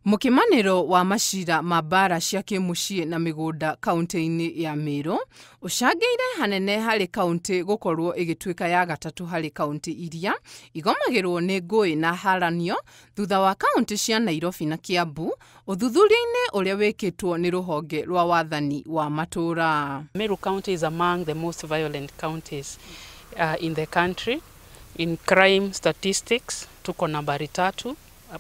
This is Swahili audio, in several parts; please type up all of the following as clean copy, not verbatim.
Mũkĩmanĩro wa macira ma mbara cia kĩmũciĩ na mĩgũnda kaunti-inĩ ya Meru ũcangĩire hanene harĩ kaunti gũkorwo ĩgĩtuĩka ya gatatũ harĩ kaunti iria igomagĩrwo nĩ ngũĩ na haranio thutha wa kaunti cia Nairobi na Kiambu ũthuthuria-inĩ ũrĩa wĩkĩtwo nĩ rũhonge rwa wathani wa matũũra. Meru County is among the most violent counties in the country. In crime statistics tuko nambari 3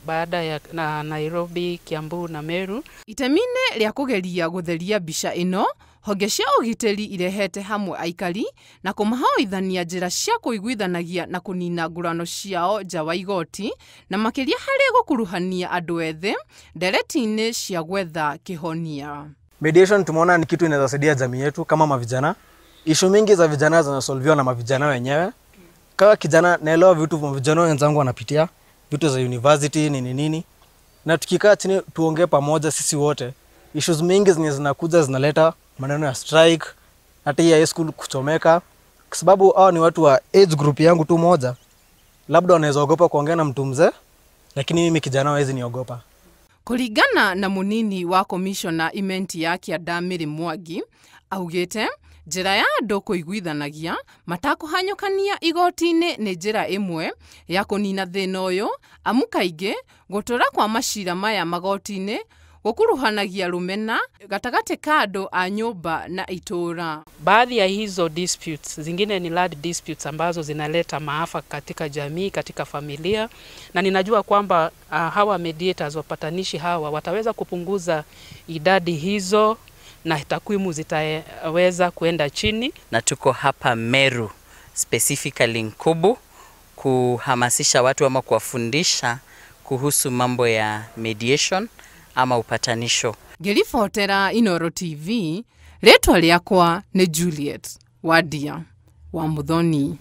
baada ya na Nairobi, Kiambu na Meru. Itemi-inĩ rĩa kũgeria gũtheria mbica ĩno, honge cia ũgitĩri irehete hamwe aikari na kũmahoithania njĩra cia kũiguithanagia na kũnina ngurano ciao nja wa igoti na makĩria harĩ gũkuruhania andũ ethĩ ndereti-inĩ cia gwetha kĩhonia. Mediation tumeona ni kitu inaweza saidia jamii yetu kama mavijana. Issue mingi za vijana zinasolviwa na mavijana wenyewe. Kama kijana naelewa vitu vijana wenzangu wanapitia, vitu za university nini nini, na tukikaa chini tuongee pamoja sisi wote, issues mingi zenye zinakuja zinaleta maneno ya strike, hata hii high school kuchomeka, kwa sababu hao ni watu wa age group yangu tu moja, labda wanaweza ogopa kuongea na mtu mzee, lakini mimi kijana hawezi niogopa. Kũringana na mũnini wa komishona Imenti ya Kĩanda Mary Mwangi augĩte njĩra ya andũ kũiguithanagia matakũhanyũkania igoti-inĩ nĩ njĩra ĩmwe ya kũnina thĩna ũyũ, amu kaingĩ gũtũra kwa macira maya magoti-inĩ gũkuruhanagia rũmena gatagatĩ ka andũ a nyũmba na itũũra. Baadhi ya hizo disputes, zingine ni land disputes ambazo zinaleta maafa katika jamii, katika familia, na ninajua kwamba hawa mediators, wapatanishi hawa wataweza kupunguza idadi hizo na takwimu zitaweza kuenda chini. Na tuko hapa Meru, specifically Nkubu, kuhamasisha watu ama kuwafundisha kuhusu mambo ya mediation ama upatanisho. Ngĩribotera Inooro TV, rĩtwa rĩakwa nĩ Juliet Wadia wa Muthoni.